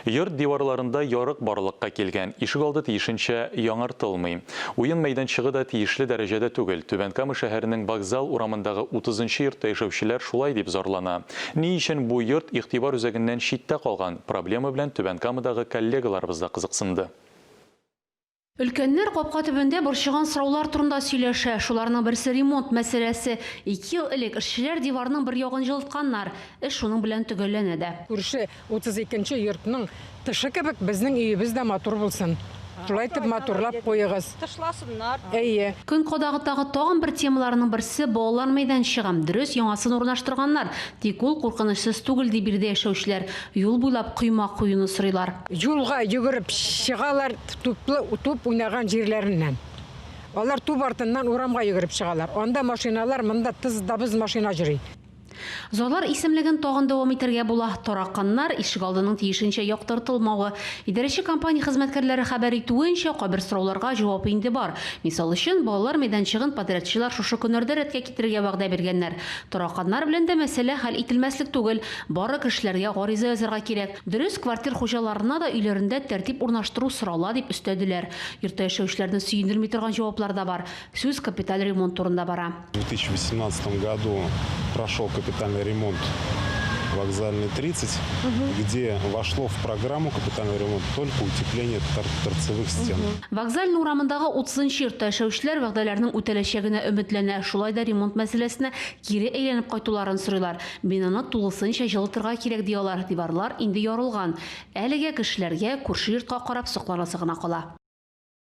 Йорт диварларында ярык барлыкка килгән, ишегалды тиешенчә яңартылмый. Уен мәйданчыгы да тиешле дәрәҗәдә түгел. Түбән Кама шәһәренең Вокзал урамындагы утызынчы йортта яшәүчеләр шулай дип зарлана. Ни өчен бу йорт игътибар үзәгеннән читтә калган? Проблема белән Түбән Камадагы коллегаларыбыз да кызыксынды. Өлкәннәр капка төбендә борчыган сораулар турында сөйләшә. Шуларның берсе ремонт мәсьәләсе. Ике ел элек эшчеләр диварның бер ягын җылытканнар. Эш шуның белән төгәлләнә дә. Күрше 32 нче йортның тышы кебек безнең өебез дә матур булсын. Шулай итеп матурлап куегыз. Тышласыннар. Әйе. Көн кадагытагы тагын бер темаларның берсе, балалар мәйданчыгы. Дөрес, яңасын урнаштырганнар. Тик ул куркынычсыз түгел, ди биредә яшәүчеләр. Юл буйлап койма куюны сорыйлар. Юлга йөгереп чыгалар туплы туп уйнаган җирләреннән. Алар туп артыннан урамга йөгереп чыгалар. Анда машиналар, монда тыз да быз машина йөри. Зарлар исемлеген тагын дәвам итәргә була. Тараканнар, ишегалдының тиешенчә яктыртылмавы. Идарәче компания хезмәткәрләре хәбәр итүенчә, кайбер сорауларга җавап инде бар. Мисал өчен, балалар мәйданчыгын подрядчылар шушы көннәрдә рәткә китерергә вәгъдә биргәннәр. Тараканнар белән дә мәсьәлә хәл ителмәслек түгел, бары кешеләргә гариза язарга кирәк. Дөрес, квартир хуҗаларына да өйләрендә тәртип урнаштыру сорала, дип өстәделәр. Йортта яшәүчеләрне сөендерми торган җаваплар да бар. Сүз капиталь ремонт турында бара. В 2018 году прошел капитальный ремонт Вокзальной 30, где вошло в программу капитальный ремонт только утепление торцевых стен. Вокзальный урамындагы 30 нчы йортта яшәүчеләр вәгъдәләрнең үтәләчәгенә өметләнә, шулай да ремонт мәсьәләсенә кире әйләнеп кайтуларын сорыйлар. Бинаны тулысынча җылытырга кирәк, ди алар, диварлар инде ярылган. Әлегә кешеләргә күрше йортка карап сокланасы гына кала.